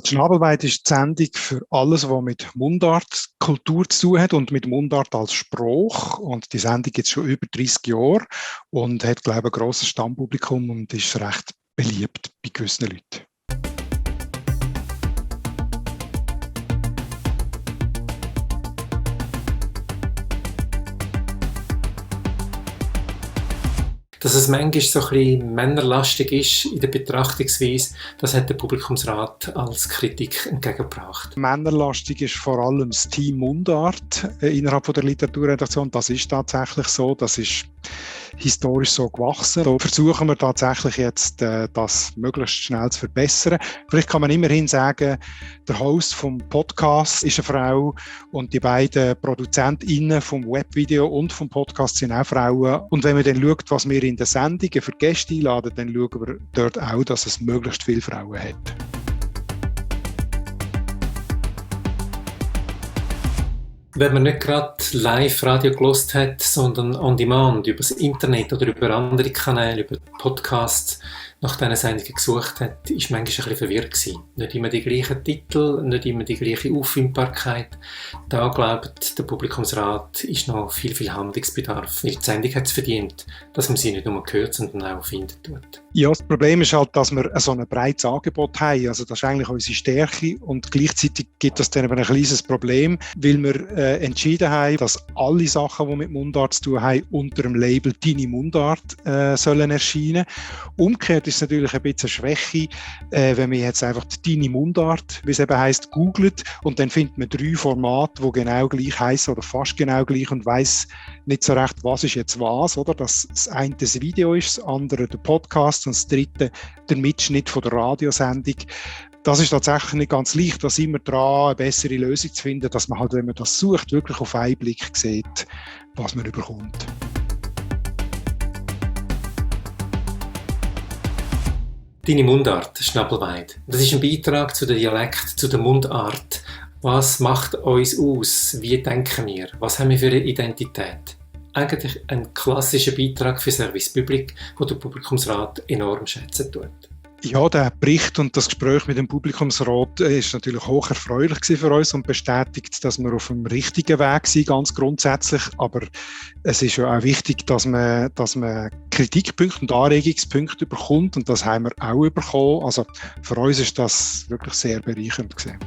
Die Schnabelweide ist die Sendung für alles, was mit Mundartkultur zu tun hat und mit Mundart als Spruch. Und die Sendung gibt es schon über 30 Jahre und hat, glaube ich, ein grosses Stammpublikum und ist recht beliebt bei gewissen Leuten. Dass es manchmal so ein bisschen männerlastig ist in der Betrachtungsweise, das hat der Publikumsrat als Kritik entgegengebracht. Männerlastig ist vor allem das Team Mundart innerhalb der Literaturredaktion. Das ist tatsächlich so. Das ist historisch so gewachsen. Da versuchen wir tatsächlich jetzt, das möglichst schnell zu verbessern. Vielleicht kann man immerhin sagen, der Host vom Podcast ist eine Frau und die beiden ProduzentInnen vom Webvideo und vom Podcast sind auch Frauen. Und wenn man dann schaut, was wir in den Sendungen für Gäste einladen, dann schauen wir dort auch, dass es möglichst viele Frauen hat. Wenn man nicht gerade Live-Radio gehört hat, sondern on demand, über das Internet oder über andere Kanäle, über Podcasts, nach diesen Sendungen gesucht hat, ist manchmal ein bisschen verwirrt gewesen. Nicht immer die gleichen Titel, nicht immer die gleiche Auffindbarkeit. Da glaubt der Publikumsrat, ist noch viel Handlungsbedarf. Weil die Sendung hat es verdient, dass man sie nicht nur hört, sondern auch finden tut. Ja, das Problem ist halt, dass wir so ein breites Angebot haben. Also das ist eigentlich unsere Stärke und gleichzeitig gibt es dann aber ein kleines Problem, weil wir entschieden haben, dass alle Sachen, die mit Mundart zu tun haben, unter dem Label «Deine Mundart» sollen erscheinen. Umgekehrt ist es natürlich ein bisschen Schwäche, wenn man jetzt einfach «Deine Mundart», wie es eben heisst, googelt und dann findet man 3 Formate, die genau gleich heissen oder fast genau gleich und weiss nicht so recht, was ist jetzt was, oder? Das eine das Video ist, das andere der Podcast und das dritte der Mitschnitt von der Radiosendung. Das ist tatsächlich nicht ganz leicht, da sind wir dran, eine bessere Lösung zu finden, dass man halt, wenn man das sucht, wirklich auf einen Blick sieht, was man überkommt. Deine Mundart, Schnabelweide. Das ist ein Beitrag zu der Dialekt, zu der Mundart. Was macht uns aus? Wie denken wir? Was haben wir für eine Identität? Eigentlich ein klassischer Beitrag für Service Public, den der Publikumsrat enorm schätzen tut. Ja, der Bericht und das Gespräch mit dem Publikumsrat ist natürlich hoch erfreulich für uns und bestätigt, dass wir auf dem richtigen Weg sind, ganz grundsätzlich. Aber es ist ja auch wichtig, dass man Kritikpunkte und Anregungspunkte bekommt und das haben wir auch bekommen. Also für uns ist das wirklich sehr bereichernd gewesen.